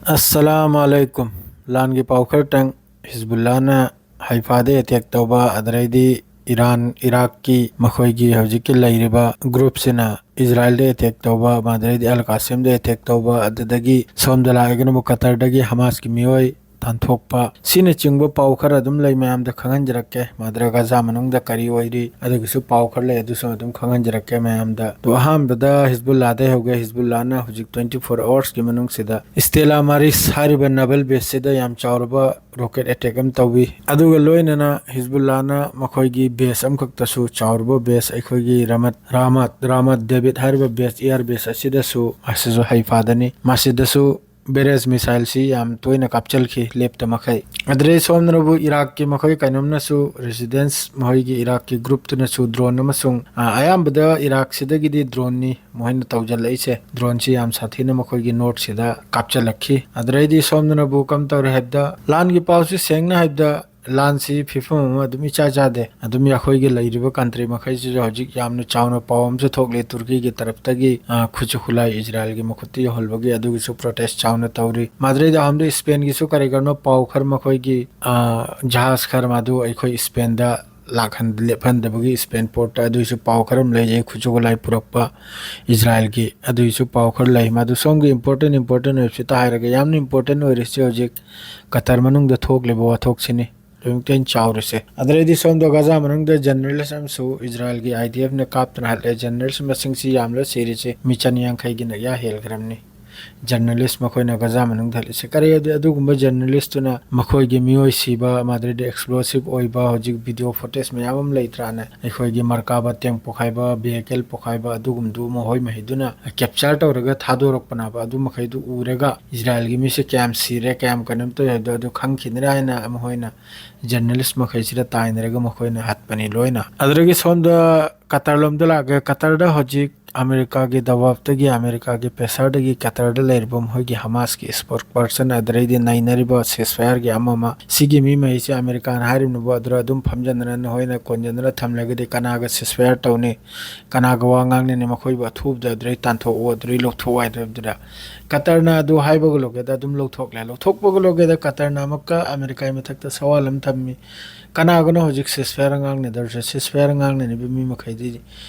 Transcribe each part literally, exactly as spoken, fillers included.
ꯑꯁꯂꯥꯝ ꯑꯂꯩꯀꯨꯝ꯫ ꯂꯥꯟꯒꯤ ꯄꯥꯎ ꯈꯔꯇꯪ꯫ ꯍꯤꯖꯕꯨꯜꯂꯥꯅ ꯍꯩꯐꯥꯗ ꯑꯦꯇꯦꯛ ꯇꯧꯕ, ꯑꯗꯨꯗꯩꯗꯤ ꯏꯔꯥꯟ, ꯏꯔꯥꯛꯀꯤ ꯃꯈꯣꯏꯒꯤ ꯍꯧꯖꯤꯛꯀꯤ ꯂꯩꯔꯤꯕ ꯒ꯭ꯔꯨꯞꯁꯤꯅ ꯏꯖꯔꯥꯏꯜꯗ ꯑꯦꯇꯦꯛ ꯇꯧꯕ, ꯃꯗꯨꯗꯩꯗꯤ ꯑꯜ ꯀꯥꯁꯤꯝꯗ ꯑꯦꯇꯦꯛ ꯇꯧꯕ, ꯑꯗꯨꯗꯒꯤ ꯁꯣꯝꯗ ꯂꯥꯛꯑꯒꯅ ꯑꯃꯨꯛ ꯀꯇꯔꯗꯒꯤ ꯍꯃꯥꯁꯀꯤ ꯃꯤꯑꯣꯏ ꯇꯥꯟꯊꯣꯛꯄ, ꯁꯤꯅꯆꯤꯡꯕ ꯄꯥꯎ ꯈꯔ ꯑꯗꯨꯝ ꯂꯩ, ꯃꯌꯥꯝꯗ ꯈꯪꯍꯟꯖꯔꯛꯀꯦ꯫ ꯃꯗꯨꯗ ꯒꯖꯥ ꯃꯅꯨꯡꯗ ꯀꯔꯤ ꯑꯣꯏꯔꯤ, ꯑꯗꯨꯒꯤꯁꯨ ꯄꯥꯎ ꯈꯔ ꯂꯩ, ꯑꯗꯨꯁꯨ ꯑꯗꯨꯝ ꯈꯪꯍꯟꯖꯔꯛꯀꯦ ꯃꯌꯥꯝꯗ꯫ ꯑꯗꯣ ꯑꯍꯥꯟꯕꯗ ꯍꯤꯖꯕꯨꯜꯂꯥꯗꯩ ꯍꯧꯒꯦ꯫ ꯍꯤꯖꯕꯨꯜꯂꯥꯅ ꯍꯧꯖꯤꯛ twenty four hours ꯀꯤ ꯃꯅꯨꯡꯁꯤꯗ ꯏꯁꯇꯦꯂꯥ ꯃꯥꯔꯤꯁ ꯍꯥꯏꯔꯤꯕ ꯅꯕꯜ ꯕꯦꯁꯁꯤꯗ ꯌꯥꯝ ꯆꯥꯎꯔꯕ ꯔꯣꯀꯦꯠ ꯑꯦꯇꯦꯛ ꯑꯃ ꯇꯧꯏ꯫ ꯑꯗꯨꯒ ꯂꯣꯏꯅꯅ ꯍꯤꯖꯕꯨꯜꯂꯥꯅ ꯃꯈꯣꯏꯒꯤ ꯕꯦꯁ ꯑꯃꯈꯛꯇꯁꯨ, ꯆꯥꯎꯔꯕ ꯕꯦꯁ, ꯑꯩꯈꯣꯏꯒꯤ ꯔꯃꯠ, ꯔꯥꯃꯠ, ꯔꯥꯃꯠ ꯗꯦꯕꯤꯠ ꯍꯥꯏꯔꯤꯕ ꯕꯦꯁ, ꯑꯦꯌꯥꯔ ꯕꯦꯁ ꯑꯁꯤꯗꯁꯨ, ꯑꯁꯤꯁꯨ ꯍꯩꯐꯥꯗꯅꯤ, ꯃꯁꯤꯗꯁꯨ ꯕꯦꯔꯦꯖ ꯃꯤꯁꯥꯏꯜꯁꯤ ꯌꯥꯝ ꯇꯣꯏꯅ ꯀꯥꯞꯆꯜꯈꯤ, ꯂꯦꯞꯇ ꯃꯈꯩ꯫ ꯑꯗꯨꯗꯩ ꯁꯣꯝꯗꯅꯕꯨ ꯏꯔꯥꯛꯀꯤ ꯃꯈꯣꯏ ꯀꯩꯅꯣꯝꯅꯁꯨ, ꯔꯦꯁꯤꯗꯦꯟꯁ ꯃꯈꯣꯏꯒꯤ ꯏꯔꯥꯛꯀꯤ ꯒ꯭ꯔꯨꯞꯇꯨꯅꯁꯨ ꯗ꯭ꯔꯣꯟ ꯑꯃꯁꯨꯡ, ꯑ, ꯑꯌꯥꯝꯕꯗ ꯏꯔꯥꯛꯁꯤꯗꯒꯤꯗꯤ ꯗ꯭ꯔꯣꯟꯅꯤ ꯃꯈꯣꯏꯅ ꯇꯧꯖꯜꯂꯛꯏꯁꯦ꯫ ꯗ꯭ꯔꯣꯟꯁꯤ ꯌꯥꯝ ꯁꯥꯊꯤꯅ ꯃꯈꯣꯏꯒꯤ ꯅꯣꯔꯠꯁꯤꯗ ꯀꯥꯞꯆꯜꯂꯛꯈꯤ꯫ ꯑꯗꯨꯗꯩꯗꯤ ꯁꯣꯝꯗꯅꯕꯨ ꯀꯝ ꯇꯧꯔꯦ ꯍꯥꯏꯕꯗ, ꯂꯥꯟꯒꯤ ꯄꯥꯎꯁꯤ ꯁꯦꯡꯅ ꯍꯥꯏꯕꯗ, ꯂꯥꯟꯁꯤ ꯐꯤꯐꯝ ꯑꯃ ꯑꯗꯨꯝ ꯏꯆꯥ ꯆꯥꯗꯦ꯫ ꯑꯗꯨꯝ ꯑꯩꯈꯣꯏꯒꯤ ꯂꯩꯔꯤꯕ ꯀꯟꯇ꯭ꯔꯤ ꯃꯈꯩꯁꯤꯁꯨ ꯍꯧꯖꯤꯛ ꯌꯥꯝꯅ ꯆꯥꯎꯅ ꯄꯥꯎ ꯑꯃꯁꯨ ꯊꯣꯛꯂꯤ, ꯇꯨꯔꯀꯤꯒꯤ ꯇꯔꯞꯇꯒꯤ, ꯑ, ꯈꯨꯠꯁꯨ ꯈꯨꯠꯂꯥꯏ ꯏꯖꯔꯥꯏꯜꯒꯤ ꯃꯈꯨꯠꯇ ꯌꯧꯍꯟꯕꯒꯤ, ꯑꯗꯨꯒꯤꯁꯨ ꯄ꯭ꯔꯣꯇꯦꯁ ꯆꯥꯎꯅ ꯇꯧꯔꯤ꯫ ꯃꯗꯨꯗꯩꯗ ꯑꯍꯨꯝꯗ ꯏꯁꯄꯦꯟꯒꯤꯁꯨ ꯀꯔꯤꯒꯤꯅꯣ ꯄꯥꯎ ꯈꯔ, ꯃꯈꯣꯏꯒꯤ, ꯑ, ꯖꯍꯥꯖ ꯈꯔ ꯃꯗꯨ ꯑꯩꯈꯣꯏ ꯏꯁꯄꯦꯟꯗ ꯂꯥꯛꯍꯟ-, ꯂꯦꯞꯍꯟꯗꯕꯒꯤ ꯏꯁꯄꯦꯟ ꯄꯣꯔꯠꯇ, ꯑꯗꯨꯒꯤꯁꯨ ꯄꯥꯎ ꯈꯔ ꯑꯃ ꯂꯩꯖꯩ, ꯈꯨꯠꯁꯨ ꯈꯨꯠꯂꯥꯏ ꯄꯨꯔꯛꯄ ꯏꯖꯔꯥꯏꯜꯒꯤ, ꯑꯗꯨꯒꯤꯁꯨ ꯄꯥꯎ ꯈꯔ ꯂꯩ꯫ ꯃꯗꯨ ꯁꯣꯝꯒꯤ ꯏꯝꯄꯣꯔꯇꯦꯟ, ꯏꯝꯄꯣꯔꯇꯦꯟ ꯑꯣꯏꯕꯁꯤꯇ ꯍꯥꯏꯔꯒ, ꯌꯥꯝꯅ ꯏꯝꯄꯣꯔꯇꯦꯟ ꯑꯣꯏꯔꯤꯁꯤ ꯍꯧꯖꯤꯛ ꯀꯇꯔ ꯃꯅꯨꯡꯗ ꯊꯣꯛꯂꯤꯕ ꯋꯥꯊꯣꯛꯁꯤꯅꯤ꯫ ꯂꯣꯏꯅꯃꯛꯇꯩ ꯆꯥꯎꯔꯤꯁꯦ꯫ ꯑꯗꯨꯗꯩꯗꯤ ꯁꯣꯝꯗ ꯒꯖꯥ ꯃꯅꯨꯡꯗ ꯖꯔꯅꯦꯂꯤꯁ ꯑꯃꯁꯨ ꯏꯖꯔꯥꯏꯜꯒꯤ IDF ꯅ ꯀꯥꯞꯇꯨꯅ ꯍꯥꯠꯂꯦ꯫ ꯖꯔꯅꯦꯂꯤꯁ ꯃꯁꯤꯡꯁꯤ ꯌꯥꯝꯂ ꯁꯤꯔꯤꯁꯦ ꯃꯤ ꯆꯅꯤ ꯌꯥꯡꯈꯩꯒꯤ ꯅꯌꯥ ꯍꯦꯜꯈ꯭ꯔꯕꯅꯤ꯫ ꯖꯔꯅꯦꯂꯤꯁ ꯃꯈꯣꯏꯅ ꯒꯖꯥ ꯃꯅꯨꯡꯗ ꯍꯥꯠꯂꯤꯁꯦ꯫ ꯀꯔꯤ ꯑꯗꯨ-, ꯑꯗꯨꯒꯨꯝꯕ ꯖꯔꯅꯦꯂꯤꯁꯇꯨꯅ ꯃꯈꯣꯏꯒꯤ ꯃꯤꯑꯣꯏ ꯁꯤꯕ, ꯃꯗꯨꯗꯩꯗꯤ ꯑꯦꯛꯁꯄ꯭ꯂꯣꯁꯤꯞ ꯑꯣꯏꯕ ꯍꯧꯖꯤꯛ ꯚꯤꯗꯤꯑꯣ ꯐꯨꯇꯦꯖ ꯃꯌꯥꯝ ꯑꯃ ꯂꯩꯇ꯭ꯔꯥꯅꯦ? ꯑꯩꯈꯣꯏꯒꯤ ꯃꯔꯀꯥꯕ ꯇꯦꯡ ꯄꯣꯈꯥꯏꯕ, ꯚꯤꯍꯤꯀꯜ ꯄꯣꯈꯥꯏꯕ, ꯑꯗꯨꯒꯨꯝꯕꯗꯨ ꯃꯈꯣꯏ ꯃꯍꯩꯗꯨꯅ ꯀꯦꯞꯆꯔ ꯇꯧꯔꯒ ꯊꯥꯗꯣꯔꯛꯄꯅꯦꯕ꯫ ꯑꯗꯨ ꯃꯈꯩꯗꯨ ꯎꯔꯒ ꯏꯖꯔꯥꯏꯜꯒꯤ ꯃꯤꯁꯦ ꯀꯌꯥꯝ ꯁꯤꯔꯦ, ꯀꯌꯥꯝ ꯀꯩꯅꯣꯝ ꯇꯧꯔꯦ ꯍꯥꯏꯕꯗꯣ ꯑꯗꯨ ꯈꯪꯈꯤꯗ꯭ꯔꯥ ꯍꯥꯏꯅ ꯃꯈꯣꯏꯅ ꯖꯔꯅꯦꯂꯤꯁ ꯃꯈꯩꯁꯤꯗ ꯇꯥꯏꯅꯔꯒ ꯃꯈꯣꯏꯅ ꯍꯥꯠꯄꯅꯤ ꯂꯣꯏꯅ꯫ ꯑꯗꯨꯗꯒꯤ ꯁꯣꯝꯗ ꯀꯇꯔ ꯂꯣꯝꯗ ꯂꯥꯛꯑꯒ, ꯀꯇꯔꯗ ꯍꯧꯖꯤꯛ ꯑꯃꯦꯔꯤꯀꯥꯒꯤ ꯗꯕꯥꯞꯇꯒꯤ, ꯑꯃꯦꯔꯤꯀꯥꯒꯤ ꯄ꯭ꯔꯦꯁꯔꯗꯒꯤ ꯀꯇꯔꯗ ꯂꯩꯔꯤꯕ ꯃꯈꯣꯏꯒꯤ ꯍꯃꯥꯁꯀꯤ ꯁ꯭ꯄꯣꯛꯁ ꯄꯔꯁꯟ, ꯑꯗꯨꯗꯩꯗꯤ ꯅꯩꯅꯔꯤꯕ ꯁꯤꯁꯐꯥꯌꯔꯒꯤ ꯑꯃ ꯑꯃ, ꯁꯤꯒꯤ ꯃꯤ ꯃꯍꯩꯁꯦ ꯑꯃꯦꯔꯤꯀꯥꯅ ꯍꯥꯏꯔꯤꯕꯅꯕꯨ ꯑꯗꯨꯗ ꯑꯗꯨꯝ ꯐꯝꯖꯟꯗꯅ ꯅꯈꯣꯏꯅ ꯀꯣꯟꯖꯟꯗꯅ ꯊꯝꯂꯒꯗꯤ ꯀꯅꯥꯒ ꯁꯤꯁꯐꯥꯌꯔ ꯇꯧꯅꯤ, ꯀꯅꯥꯒ ꯋꯥ ꯉꯥꯡꯅꯅꯤ, ꯃꯈꯣꯏꯕꯨ ꯑꯊꯨꯕꯗ ꯑꯗꯨꯗꯩ ꯇꯥꯟꯊꯣꯛꯎ, ꯑꯗꯨꯗꯩ ꯂꯧꯊꯣꯛꯎ ꯍꯥꯏꯗꯕꯗꯨꯗ ꯀꯇꯔꯅ ꯑꯗꯨ ꯍꯥꯏꯕꯒ ꯂꯣꯏꯒꯦꯗ ꯑꯗꯨꯝ ꯂꯧꯊꯣꯛꯂꯦ꯫ ꯂꯧꯊꯣꯛꯄꯒ ꯂꯣꯏꯒꯦꯗ ꯀꯇꯔꯅ ꯑꯃꯨꯛꯀ ꯑꯃꯦꯔꯤꯀꯥꯒꯤ ꯃꯊꯛꯇ ꯁꯋꯥꯜ ꯑꯃ ꯊꯝꯃꯤ꯫ ꯀꯅꯥꯒꯅꯣ ꯍꯧꯖꯤꯛ ꯁꯤꯁꯐꯥꯌꯔ ꯉꯥꯡꯅꯗꯧꯔꯤꯁꯦ? ꯁꯤꯁꯐꯥꯌꯔ ꯉꯥꯡꯅꯔꯤꯕ ꯃꯤ ꯃꯈꯩꯗꯤ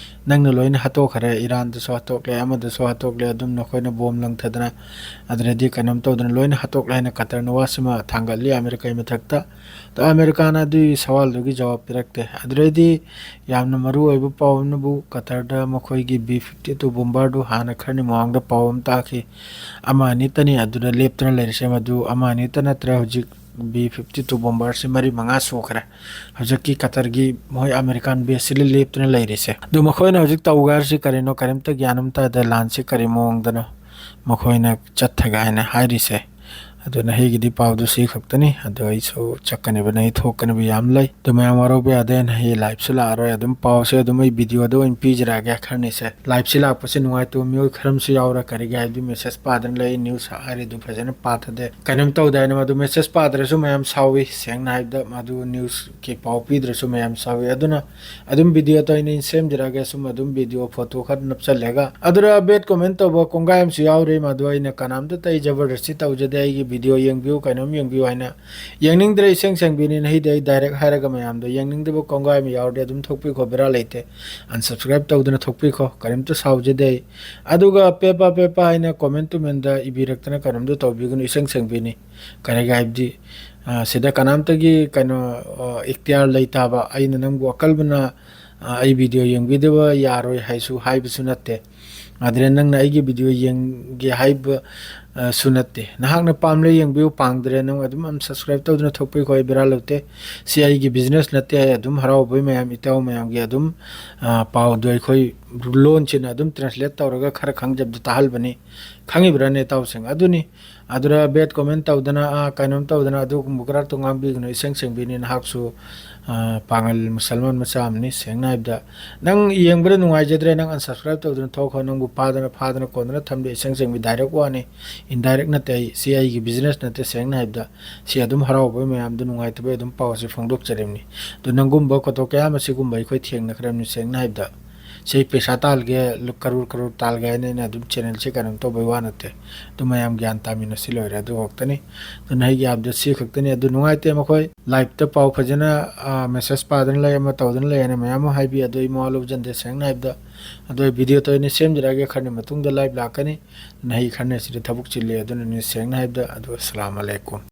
ꯅꯪꯅ ꯂꯣꯏꯅ ꯍꯥꯠꯇꯣꯛꯈꯔꯦ, ꯏꯔꯥꯟꯗꯁꯨ ꯍꯥꯠꯇꯣꯛꯂꯦ, ꯑꯃꯗꯁꯨ ꯍꯥꯠꯇꯣꯛꯂꯦ, ꯑꯗꯨꯝ ꯅꯈꯣꯏꯅ ꯕꯣꯝ ꯂꯪꯊꯗꯅ ꯑꯗꯨꯗꯩꯗꯤ ꯀꯩꯅꯣꯝ ꯇꯧꯗꯅ ꯂꯣꯏꯅ ꯍꯥꯠꯇꯣꯛꯂꯦ ꯍꯥꯏꯅ ꯀꯇꯔꯅ ꯋꯥꯁꯤꯃ ꯊꯥꯡꯒꯠꯂꯤ ꯑꯃꯦꯔꯤꯀꯥꯒꯤ ꯃꯊꯛꯇ꯫ ꯑꯗꯣ ꯑꯃꯦꯔꯤꯀꯥꯅ ꯑꯗꯨꯒꯤ ꯁꯋꯥꯜꯗꯨꯒꯤ ꯖꯋꯥꯕ ꯄꯤꯔꯛꯇꯦ꯫ ꯑꯗꯨꯗꯩꯗꯤ ꯌꯥꯝꯅ ꯃꯔꯨ ꯑꯣꯏꯕ ꯄꯥꯎ ꯑꯃꯅꯕꯨ ꯀꯇꯔꯗ ꯃꯈꯣꯏꯒꯤ ꯕꯤ ꯐꯤꯐꯇꯤ ꯇꯨ ꯕꯣꯝꯕꯔꯗꯨ ꯍꯥꯟꯅ ꯈꯔꯅꯤ ꯃꯃꯥꯡꯗ ꯄꯥꯎ ꯑꯃ ꯇꯥꯈꯤ, ꯑꯃ ꯑꯅꯤꯇꯅꯤ ꯑꯗꯨꯗ ꯂꯦꯞꯇꯨꯅ ꯂꯩꯔꯤꯁꯦ꯫ ꯃꯗꯨ ꯑꯃ ꯑꯅꯤꯇ ꯅꯠꯇ꯭ꯔꯦ, ꯍꯧꯖꯤꯛ ꯕꯤ ꯐꯤꯐꯇꯤ ꯇꯨ ꯕꯣꯝꯕꯔꯁꯤ ꯃꯔꯤ ꯃꯉꯥ ꯁꯨꯈ꯭ꯔꯦ ꯍꯧꯖꯤꯛꯀꯤ ꯀꯇꯔꯒꯤ ꯃꯣꯏ ꯑꯃꯦꯔꯤꯀꯥꯟ ꯕꯦꯁꯁꯤꯗ ꯂꯦꯞꯇꯨꯅ ꯂꯩꯔꯤꯁꯦ꯫ ꯑꯗꯨ ꯃꯈꯣꯏꯅ ꯍꯧꯖꯤꯛ ꯇꯧꯒꯦ ꯍꯥꯏꯔꯤꯁꯤ ꯀꯔꯤꯅꯣ? ꯀꯔꯤꯝꯇ ꯒ꯭ꯌꯥꯟ ꯑꯃ ꯇꯥꯗꯦ꯫ ꯂꯥꯟꯁꯤ ꯀꯔꯤ ꯃꯑꯣꯡꯗꯅꯣ ꯃꯈꯣꯏꯅ ꯆꯠꯊꯒꯦ ꯍꯥꯏꯅ ꯍꯥꯏꯔꯤꯁꯦ? ꯑꯗꯨꯅ ꯑꯩꯒꯤꯗꯤ ꯄꯥꯎꯗꯨ ꯁꯤ ꯈꯛꯇꯅꯤ꯫ ꯑꯗꯣ ꯑꯩꯁꯨ ꯆꯠꯀꯅꯤꯕ, ꯅꯩ ꯊꯣꯛꯀꯅꯤꯕ ꯌꯥꯝ ꯂꯩ꯫ ꯑꯗꯨ ꯃꯌꯥꯝ ꯋꯥꯔꯧꯕ ꯌꯥꯗꯦ, ꯑꯩꯅ ꯍꯌꯦꯡ ꯂꯥꯏꯞꯁꯨ ꯂꯥꯛꯑꯔꯣꯏ꯫ ꯑꯗꯨꯝ ꯄꯥꯎꯁꯦ ꯑꯗꯨꯝ ꯑꯩ ꯚꯤꯗꯤꯑꯣꯗ ꯑꯣꯏꯅ ꯄꯤꯖꯔꯛꯑꯒꯦ ꯈꯔꯅꯤꯁꯦ꯫ ꯂꯥꯏꯞꯁꯤ ꯂꯥꯛꯄꯁꯦ ꯅꯨꯡꯉꯥꯏꯇꯕ ꯃꯤꯑꯣꯏ ꯈꯔ ꯑꯃꯁꯨ ꯌꯥꯎꯔꯦ꯫ ꯀꯔꯤꯒꯤ ꯍꯥꯏꯕꯗꯤ ꯃꯦꯁꯦꯖ ꯄꯥꯗꯅ ꯂꯩ, ꯅ꯭ꯌꯨꯁ ꯍꯥꯏꯔꯤꯗꯨ ꯐꯖꯅ ꯄꯥꯊꯗꯦ꯫ ꯀꯩꯅꯣꯝ ꯇꯧꯗꯦ ꯍꯥꯏꯅ ꯃꯗꯨ ꯃꯦꯁꯦꯖ ꯄꯥꯗ꯭ꯔꯁꯨ ꯃꯌꯥꯝ ꯁꯥꯎꯏ꯫ ꯁꯦꯡꯅ ꯍꯥꯏꯕꯗ ꯃꯗꯨ ꯅ꯭ꯌꯨꯁꯀꯤ ꯄꯥꯎ ꯄꯤꯗ꯭ꯔꯁꯨ ꯃꯌꯥꯝ ꯁꯥꯎꯏ꯫ ꯑꯗꯨꯅ ꯑꯗꯨꯝ ꯚꯤꯗꯤꯑꯣꯗ ꯑꯩꯅ ꯁꯦꯝꯖꯔꯛꯑꯒꯦ꯫ ꯁꯨꯝ ꯑꯗꯨꯝ ꯚꯤꯗꯤꯑꯣ ꯐꯣꯇꯣ ꯈꯔ ꯅꯞꯆꯜꯂꯒ꯫ ꯑꯗꯨꯗ ꯕꯦꯠ ꯀꯣꯃꯦꯟ ꯇꯧꯕ ꯀꯣꯡꯒꯥꯏ ꯑꯃꯁꯨ ꯌꯥꯎꯔꯤ꯫ ꯃꯗꯨ ꯑꯩꯅ ꯀꯅꯥꯝꯇꯇ ꯑꯩ ꯖꯕꯔꯗꯁꯇꯤ ꯇꯧꯖꯗꯦ꯫ ꯑꯩꯒꯤ ꯚꯤꯗꯤꯑꯣ ꯌꯦꯡꯕꯤꯌꯨ, ꯀꯩꯅꯣꯝ ꯌꯦꯡꯕꯤꯌꯨ ꯍꯥꯏꯅ ꯌꯦꯡꯅꯤꯡꯗ꯭ꯔꯦ, ꯏꯁꯦꯡ ꯁꯦꯡꯕꯤꯅꯤ꯫ ꯅꯍꯤꯗꯤ ꯑꯩ ꯗꯥꯏꯔꯦꯛ ꯍꯥꯏꯔꯒ ꯃꯌꯥꯝꯗꯣ ꯌꯦꯡꯅꯤꯡꯗꯕ ꯀꯣꯡꯒꯥꯏ ꯑꯃ ꯌꯥꯎꯔꯗꯤ ꯑꯗꯨꯝ ꯊꯣꯛꯄꯤꯈꯣ, ꯕꯦꯔꯥ ꯂꯩꯇꯦ꯫ ꯑꯟꯁꯕꯁꯀ꯭ꯔꯥꯏꯕ ꯇꯧꯗꯅ ꯊꯣꯛꯄꯤꯈꯣ, ꯀꯔꯤꯝꯇ ꯁꯥꯎꯖꯗꯦ ꯑꯩ꯫ ꯑꯗꯨꯒ ꯄꯦꯄꯥ ꯄꯦꯄꯥ ꯍꯥꯏꯅ ꯀꯣꯃꯦꯟ ꯇꯨꯃꯦꯟꯗ ꯏꯕꯤꯔꯛꯇꯅ ꯀꯩꯅꯣꯝꯇ ꯇꯧꯕꯤꯒꯅꯨ, ꯏꯁꯦꯡ ꯁꯦꯡꯕꯤꯅꯤ꯫ ꯀꯔꯤꯒꯤ ꯍꯥꯏꯕꯗꯤ, ꯑ, ꯁꯤꯗ ꯀꯅꯥꯝꯇꯒꯤ ꯀꯩꯅꯣ, ꯑ, ꯏꯈꯇꯤꯌꯥꯔ ꯂꯩꯇꯕ, ꯑꯩꯅ ꯅꯪꯕꯨ ꯑꯀꯜꯕꯅ, ꯑ, ꯑꯩ ꯚꯤꯗꯤꯑꯣ ꯌꯦꯡꯕꯤꯗꯕ ꯌꯥꯔꯣꯏ ꯍꯥꯏꯁꯨ ꯍꯥꯏꯕꯁꯨ ꯅꯠꯇꯦ꯫ ꯑꯗꯨꯅ ꯅꯪꯅ ꯑꯩꯒꯤ ꯚꯤꯗꯤꯑꯣ ꯌꯦꯡꯒꯦ ꯍꯥꯏꯕ, ꯑ, ꯁꯨ ꯅꯠꯇꯦ꯫ ꯅꯍꯥꯛꯅ ꯄꯥꯝꯂꯦ ꯌꯦꯡꯕꯤꯌꯨ, ꯄꯥꯝꯗ꯭ꯔꯦ ꯅꯪ ꯑꯗꯨꯝ unsubscribe ꯇꯧꯗꯨꯅ ꯊꯣꯛꯄꯤꯈꯣ, ꯑꯩ ꯕꯦꯔꯥ ꯂꯧꯇꯦ꯫ ꯁꯤ ꯑꯩꯒꯤ business ꯅꯠꯇꯦ꯫ ꯑꯩ ꯑꯗꯨꯝ ꯍꯔꯥꯎꯕꯩ ꯃꯌꯥꯝ, ꯏꯇꯥꯎ ꯃꯌꯥꯝꯒꯤ ꯑꯗꯨꯝ, ꯑ, ꯄꯥꯎꯗꯣ ꯑꯩꯈꯣꯏ ꯂꯣꯟꯁꯤꯅ ꯑꯗꯨꯝ translate ꯇꯧꯔꯒ ꯈꯔ ꯈꯪꯖꯕꯗ ꯇꯥꯍꯜꯕꯅꯤ꯫ ꯈꯪꯉꯤꯕ꯭ꯔꯥꯅꯦ ꯏꯇꯥꯎꯁꯤꯡ? ꯑꯗꯨꯅꯤ꯫ ꯑꯗꯨꯗ bad comment ꯇꯧꯗꯅ, ꯑꯥ, ꯀꯩꯅꯣꯝ ꯇꯧꯗꯅ ꯑꯗꯨꯒꯨꯝꯕ ꯈꯔꯇ ꯉꯥꯡꯕꯤꯒꯅꯨ, ꯏꯁꯦꯡ ꯁꯦꯡꯕꯤꯅꯤ꯫ ꯅꯍꯥꯛꯁꯨ, ꯑꯥ, ꯄꯥꯡꯒꯜ ꯃꯨꯁꯜꯃꯥꯟ ꯃꯆꯥ ꯑꯃꯅꯤ꯫ ꯁꯦꯡꯅ ꯍꯥꯏꯕꯗ ꯅꯪ ꯌꯦꯡꯕꯗ ꯅꯨꯡꯉꯥꯏꯖꯗ꯭ꯔꯦ, ꯅꯪ unsubscribe ꯇꯧꯗꯅ ꯊꯣꯛꯈ꯭ꯔꯣ꯫ ꯅꯪꯕꯨ ꯐꯥꯗꯅ, ꯐꯥꯗꯅ ꯀꯣꯟꯗꯅ ꯊꯝꯗꯦ꯫ ꯏꯁꯦꯡ ꯁꯦꯡꯕꯤ direct ꯋꯥꯅꯤ, indirect ꯅꯠꯇꯦ꯫ ꯑꯩ, ꯁꯤ ꯑꯩꯒꯤ business ꯅꯠꯇꯦ꯫ ꯁꯦꯡꯅ ꯍꯥꯏꯕꯗ ꯁꯤ ꯑꯗꯨꯝ ꯍꯔꯥꯎꯕ ꯃꯌꯥꯝꯗꯨ, ꯅꯨꯡꯉꯥꯏꯇꯕ ꯑꯗꯨꯝ ꯄꯥꯎꯁꯦ ꯐꯣꯡꯗꯣꯛꯆꯔꯤꯕꯅꯤ꯫ ꯑꯗꯨ ꯅꯪꯒꯨꯝꯕ ꯈꯣꯠꯇꯣꯛ ꯀꯌꯥ ꯑꯃ ꯁꯤꯒꯨꯝꯕ ꯑꯩꯈꯣꯏ ꯊꯦꯡꯅꯈ꯭ꯔꯕꯅꯤ꯫ ꯁꯦꯡꯅ ꯍꯥꯏꯕꯗ ꯁꯤ ꯄꯩꯁꯥ ꯇꯥꯜꯒꯦ, ꯀꯔꯣꯔ ꯀꯔꯣꯔ ꯇꯥꯜꯒꯦ ꯍꯥꯏꯅ ꯑꯩꯅ ꯑꯗꯨꯝ channel ꯁꯦ ꯀꯩꯅꯣꯝ ꯇꯧꯕꯩ ꯋꯥ ꯅꯠꯇꯦ꯫ ꯑꯗꯨ ꯃꯌꯥꯝ ꯒ꯭ꯌꯥꯟ ꯇꯥꯃꯤꯟꯅꯁꯤ, ꯂꯣꯏꯔꯦ꯫ ꯑꯗꯨ ꯈꯛꯇꯅꯤ꯫ ꯑꯗꯨꯅ ꯑꯩꯒꯤ ꯌꯥꯕꯗ ꯁꯤ ꯈꯛꯇꯅꯤ꯫ ꯑꯗꯨ ꯅꯨꯡꯉꯥꯏꯇꯦ, ꯃꯈꯣꯏ live ꯇ ꯄꯥꯎ ꯐꯖꯅ, ꯑ, message ꯄꯥꯗꯅ ꯂꯩ, ꯑꯃ ꯇꯧꯗꯅ ꯂꯩ ꯍꯥꯏꯅ ꯃꯌꯥꯝ ꯑꯃ ꯍꯥꯏꯕꯤ꯫ ꯑꯗꯨ ꯑꯩ ꯃꯋꯥ ꯂꯧꯖꯗꯦ, ꯁꯦꯡꯅ ꯍꯥꯏꯕꯗ꯫ ꯑꯗꯨ ꯑꯩ video ꯇꯣꯏꯅ ꯁꯦꯝꯖꯔꯛꯑꯒꯦ, ꯈꯔꯅꯤ ꯃꯇꯨꯡꯗ live ꯂꯥꯛꯀꯅꯤ꯫ ꯑꯗꯨꯅ ꯑꯩ ꯈꯔꯅꯤ ꯑꯁꯤꯗ ꯊꯕꯛ ꯆꯤꯜꯂꯤ꯫ ꯑꯗꯨꯅꯅꯤ, ꯁꯦꯡꯅ ꯍꯥꯏꯕꯗ꯫ ꯑꯗꯨ ꯑꯁꯂꯥꯝ ꯑꯂꯩꯀꯨꯝ꯫